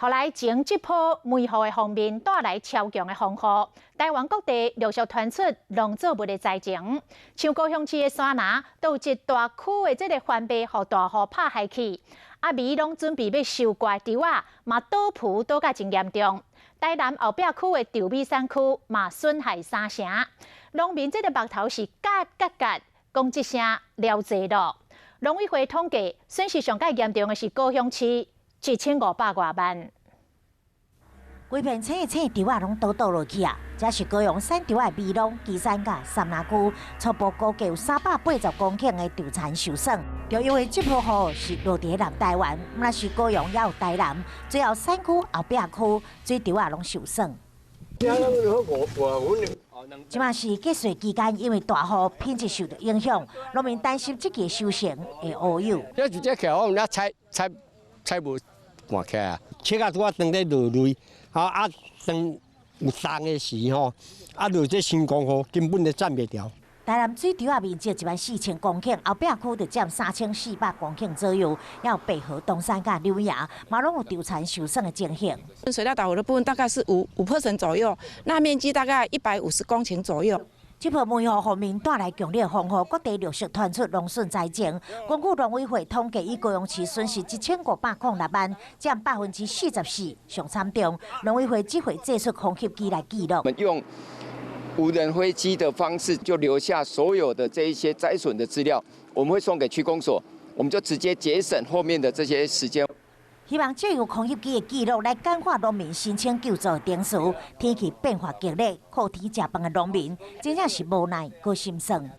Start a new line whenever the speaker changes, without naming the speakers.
予來前這波梅雨的鋒面帶來超強的風雨，台灣各地陸續傳出農作物的災情，像高雄市的山林，都有一大區的這個番麥予大雨拍害去，啊米攏準備欲收割的稻仔，嘛倒伏倒甲真嚴重。台南後壁區的稻米產區嘛損害三成，農民這個目頭是割割割，講這聲了濟咯。農委會統計，損失上蓋嚴重的是高雄市1500外萬。
規片青青稻仔攏倒倒落去啊！這是高雄產稻仔的美濃、旗山佮杉林區，初步估計有380公頃的稻田受損。就因為這波雨是落佇南台灣，毋但是高雄，也有台南，最後產區後壁區水稻仔攏受損。這馬是結穗期間，因為大雨品質受到影響，農民擔心這季收成會烏有。
這直接起來，我們採採採無換起來啊，切啊拄仔當咧落淚。啊啊！當有凍的時吼，啊落這傷狂雨，根本就棧袂牢。
台南水稻仔面積14,000公頃，後壁區就佔3400公頃左右，還有白河、東山佮柳營，嘛攏有稻田受損的情形。
水稻倒伏的部分大概是5% 左右，那面積大概150公頃左右。
這波梅雨鋒面帶來強烈風雨，各地陸續傳出農損災情。根據農委會統計，以高雄市損失1506萬，佔44%，上慘重。農委會指揮祭出空翕機來記錄。
我們用無人飛機的方式，就留下所有的這一些災損的資料，我們會送給區公所，我們就直接節省後面的這些時間。
希望藉由空翕機的記錄來簡化農民申請救助的程序。天氣變化激烈，靠天食飯的農民真正是無奈閣心酸。